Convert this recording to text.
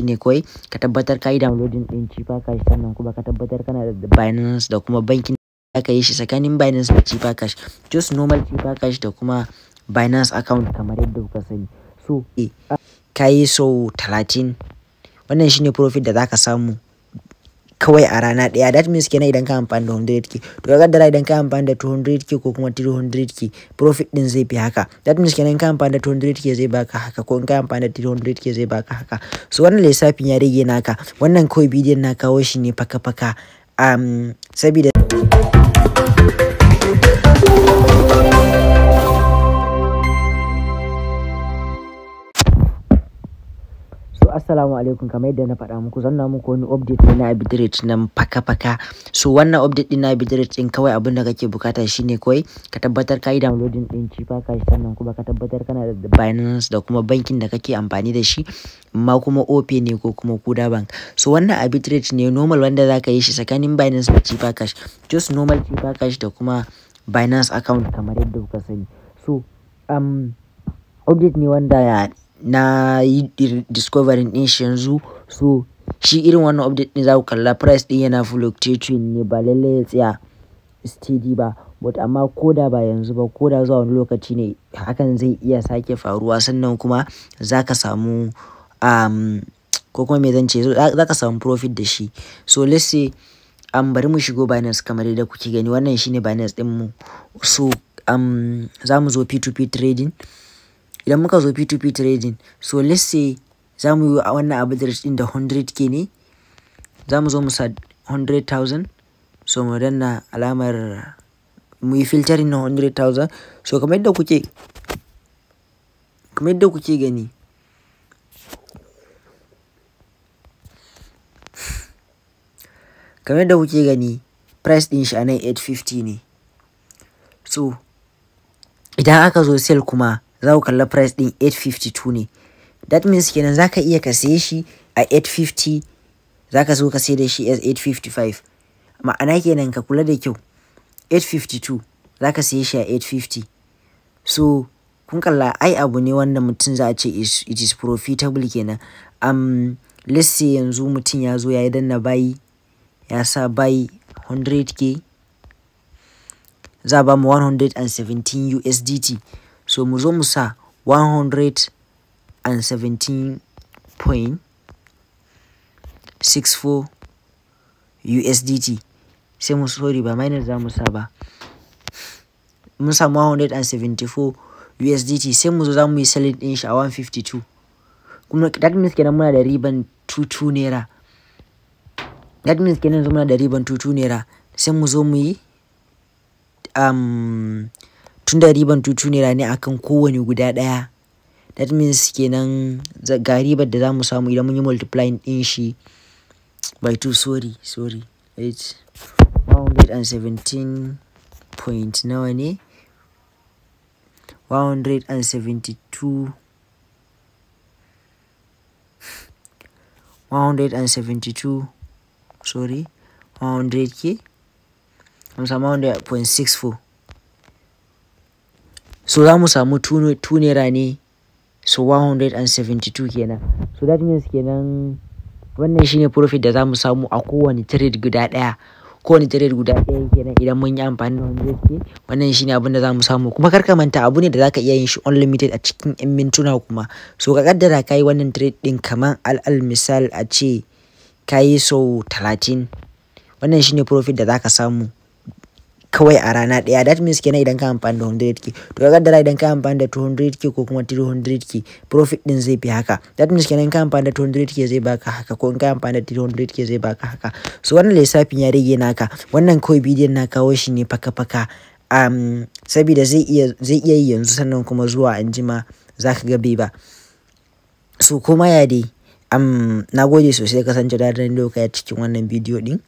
shine kawai ka tabbatar ka yi downloading ɗin Chipper Cash, sannan kuma ka tabbatar kana da Binance da kuma bankin aka yi shi tsakanin Binance da Chipper Cash, just normal Chipper Cash da kuma Binance account kamar yadda kuka sani. So ka yi sau 30, wannan shine profit da zaka samu kawai a rana ɗaya. That means kenan idan ka amfani da 100K, to ka kaddara idan ka amfani da 200K ko kuma 300K, profit ɗin zai fi haka. That means kenan ka amfani da 200K zai baka haka, ko in ka amfani da 300K zai baka haka. So wannan lissafin ya rage naka. Wannan kawai bidiyon na kawo shi ne faka-faka, sabida So assalamu alaikum, kamar yadda na faɗa muku, zan na muku wani update ne na arbitrage nan faka-faka. So wannan update din na arbitrage din, kawai abin da kake bukata shine kawai ka tabbatar ka yi downloading din Chipper Cash, sannan kuma ka tabbatar kana da Binance da kuma bankin da kake amfani da shi, amma kuma Opay ne ko kuma Kuda Bank. So wannan arbitrage ne normal wanda zaka yi shi tsakanin Binance da Chipper Cash, just normal Chipper Cash da kuma Binance account kamar yadda kuka sani. So update ne wanda na yi discovering din shi yanzu. So shi irin wannan update din, za ku kalla price din yana fluctuating ne, ba lallai ya tsaya steady ba, but amma ko da ba yanzu ba, ko da zuwa wani lokaci ne, hakan zai iya sake faruwa. Sannan kuma za ka samu ko kuma me zan ce, za ka samu profit da shi. So let's say bari mu shigo Binance. Kamar yadda kuke gani, wannan shine Binance din mu. So za mu zo P2P trading. Idan muka zo P2P trading, so let's say za mu yi wannan arbitrage din da 100K ne. Za mu zo mu sa 100,000. So mu danna alamar mu yi filtering na 100,000. So kamar yadda kuke gani, price din shi a nan 850 ne. So idan aka zo sell kuma, za ku kalla price din 852 ne. That means kenan za ka iya ka saye shi a 850, za ka zo ka sai da shi a 855. Ma'ana kenan, ka kula da kyau, 852 za ka saye shi a 850. So kun kalla ai abu ne wanda mutum za a ce it is profitable kenan. Let's say yanzu mutum ya zo ya yi danna buy, ya sa buy 100K, za a ba mu 117 USDT. So mu zo mu sa 117.64 USDT. Sai mu, sorry, ba minus za mu sa ba. Mun samu 174 USDT, sai mu zo za mu yi selling din shi a 152. Kuma that means kenan muna da riban 22 naira. That means kenan yanzu muna da riban 22 naira. Sai mu zo mu yi tun da riban 22 naira ne akan kowane guda ɗaya. That means kenan ga ribar da za mu samu idan mun yi multiplying din shi by 2. Sorry, sorry. 8 117 point nawa ne? 172, 172, sorry, 100K, mun samu 100.64. So za mu samu 2 naira ne. So 172 kenan. So that means kenan wannan shine profit da za mu samu a kowane trade guda ɗaya. Kowane trade guda ɗaya kenan, idan mun yi amfani da 100K, wannan shine abin da za mu samu. Kuma kar ka manta, abu ne da zaka iya yin shi unlimited a cikin 'yan mintuna kuma. So ka kaddara ka yi wannan trade ɗin, kaman alal misal a ce ka yi sau 30, wannan shine profit da zaka samu kawai a rana ɗaya. That means kenan idan ka amfani da 100K, to ka kaddara idan ka amfani da 200K ko kuma 300K, profit ɗin zai fi haka. That means kenan ka amfani da 200K zai baka haka, ko in ka amfani da 300K zai baka haka. So wannan lissafin ya rage naka. Wannan kawai bidiyon na kawo shi ne faka-faka, sabida zai iya yi yanzu, sannan kuma zuwa anjima za ka ga bai ba. So koma ya dai, na gode sosai kasance da ni a cikin wannan bidiyo ɗin.